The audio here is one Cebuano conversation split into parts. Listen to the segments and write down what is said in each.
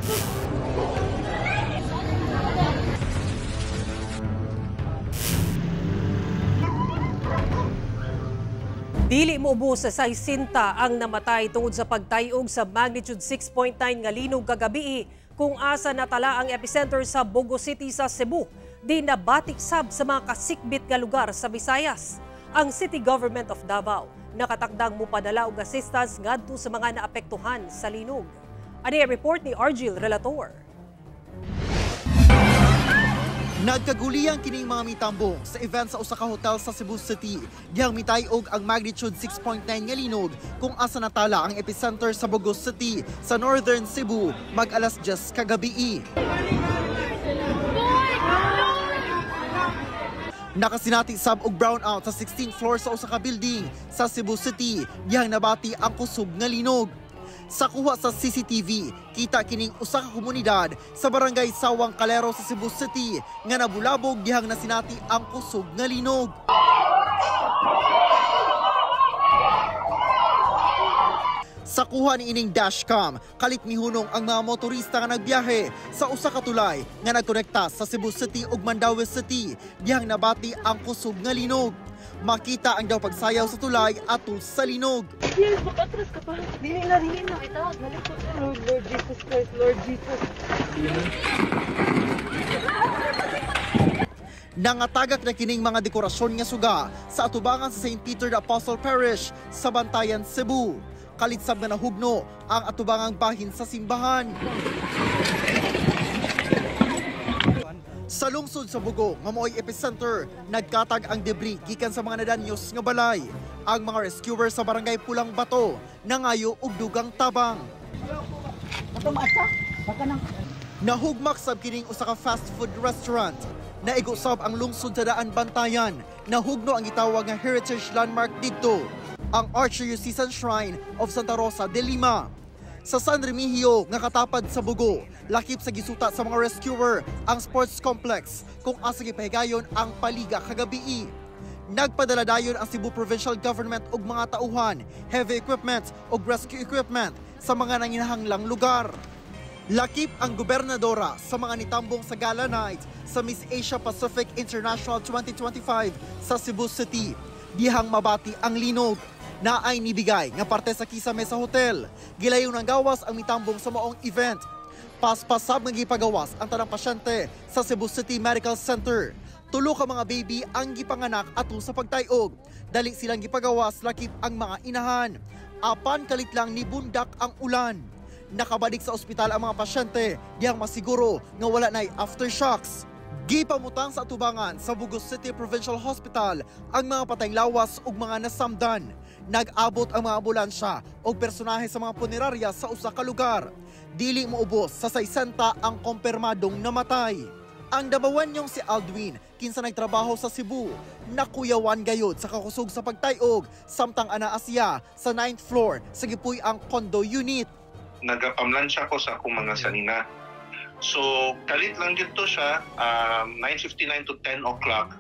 Jesus. Dili moubos sa 60 ang namatay tungod sa pagtayog sa magnitude 6.9 nga linog kagabi kung asa natala ang epicenter sa Bogo City sa Cebu. Di nabatik sab sa mga kasikbit nga lugar sa Visayas. Ang City Government of Davao nakatakdang mupadala og assistance ngadto sa mga naapektuhan sa linog. Ani report ni Argil Relator. Nagkaguliyang kining mga mitambong sa event sa usa ka hotel sa Cebu City. Dihang mitayog ang magnitude 6.9 nga linog kung asa natala ang epicenter sa Bogo City sa Northern Cebu mag alas 10 kagabi. Nakasinati sab og brownout sa 16th floor sa usa ka building sa Cebu City. Dihang nabati ang kusog nga linog. Sa kuha sa CCTV, kita kining usa ka komunidad sa barangay Sawang Calero sa Cebu City nga nabulabog dihang nasinati ang kusog nga linog. Sa kuha ni ining dashcam, kalit mihunong ang mga motorista nga nagbiyahe sa usa ka tulay nga nagkonekta sa Cebu City ug Mandaue City dihang nabati ang kusog nga linog. Makita ang daw pagsayaw sa tulay atol sa linog. Yes, makatras ka pa. Dili na, dili na. Kita, nalikot. Lord, Lord Jesus Christ, Lord Jesus. Nangatagak na kining mga dekorasyon nga suga sa atubangan sa St. Peter the Apostle Parish sa Bantayan, Cebu. Kalitsab nga nahugno ang atubangang bahin sa simbahan. Sa lungsod sa Bogo, nga maoy epicenter, nagkatag ang debris gikan sa mga nadanyos nga balay. Ang mga rescuer sa barangay Pulang Bato nangayo og dugang tabang. Nahugmak sab kining usa ka fast food restaurant. Naigo sab ang lungsod sa Daan Bantayan. Nahugno ang gitawag nga heritage landmark didto, ang Archdiocesan Shrine of Santa Rosa de Lima. Sa San Remigio nga katapad sa Bogo, lakip sa gisuta sa mga rescuer ang sports complex kung asa gipahigayon ang paliga kagabii. Nagpadala dayon ang Cebu Provincial Government og mga tauhan, heavy equipment ug rescue equipment sa mga nanginahanglang lugar. Lakip ang gobernadora sa mga nitambong sa Gala Night sa Miss Asia Pacific International 2025 sa Cebu City. Dihang mabati ang linog. Naay nibigay nga parte sa kisame sa hotel. Gilayon ng gawas ang mitambong sa maong event. Paspasab nga gipagawas ang tanang pasyente sa Cebu City Medical Center. Tulo ka mga baby ang gipanganak atol sa pagtayog. Dali silang gipagawas lakip ang mga inahan. Apan kalit lang nibundak ang ulan. Nakabalik sa ospital ang mga pasyente dihang masiguro nga wala na'y aftershocks. Gipamutang sa atubangan sa Bogo City Provincial Hospital ang mga patayng lawas ug mga nasamdan. Nag-abot ang mga ambulansya og personahe sa mga punerarya sa usa ka lugar. Dili moubos sa 60 ang kumpirmadong namatay. Ang Dabawenyong si Aldwin, kinsa nagtrabaho sa Cebu, nakuyawan gayod sa kakusog sa pagtayog samtang anaa siya sa 9th floor sa gipuy ang condo unit. Nagapamlansya ko sa akong mga sanina. So, kalit lang dito siya, 9:59 to 10 o'clock,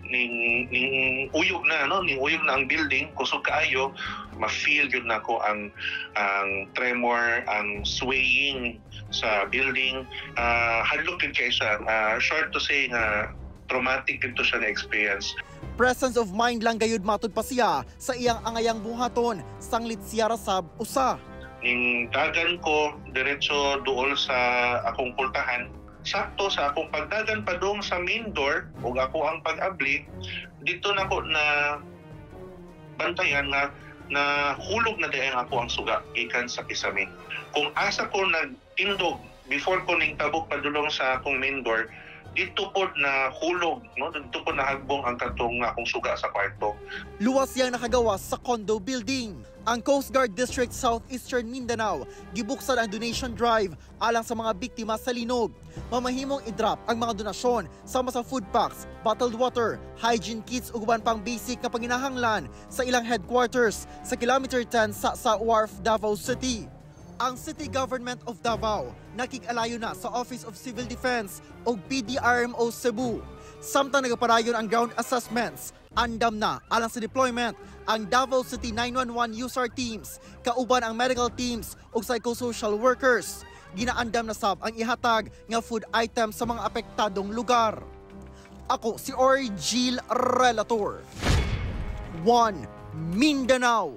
ning uyog na, no? Ning uyog na ang building, kusog kaayo, ma-feel gyud nako ang tremor, ang swaying sa building. Hadlok gyud kay siya. Short to say nga traumatic gyud to siya na experience. Presence of mind lang gayud matud pa siya sa iyang angayang buhaton, sanglit siya ra sab usa. Ning dagan ko diretso duol sa akong pultahan. Sakto sa akong pagdagan padung sa main door ug ako ang pag-abli, dito nako na bantayan nga na hulog na diay ako ang suga gikan sa kisame. Kung asa ko nagtindog before ko ning tabok padulong sa akong main door, dito po na hulog, no? Dito po nahagbong ang katong akong suga sa kwarto. Luwas siyang nakagawas sa condo building. Ang Coast Guard District Southeastern Mindanao gibuksan ang donation drive alang sa mga biktima sa linog. Mamahimong i-drop ang mga donasyon sama sa food packs, bottled water, hygiene kits ug uban pang basic nga panginahanglan sa ilang headquarters sa Kilometer 10 sa Wharf, Davao City. Ang City Government of Davao nakig-alayo na sa Office of Civil Defense o PDRMO Cebu. Samtang nagapadayon ang ground assessments, andam na alang sa deployment ang Davao City 911 USAR teams, kauban ang medical teams ug psychosocial workers. Ginaandam na sab ang ihatag nga food item sa mga apektadong lugar. Ako si Orgil Relator. 1 Mindanao.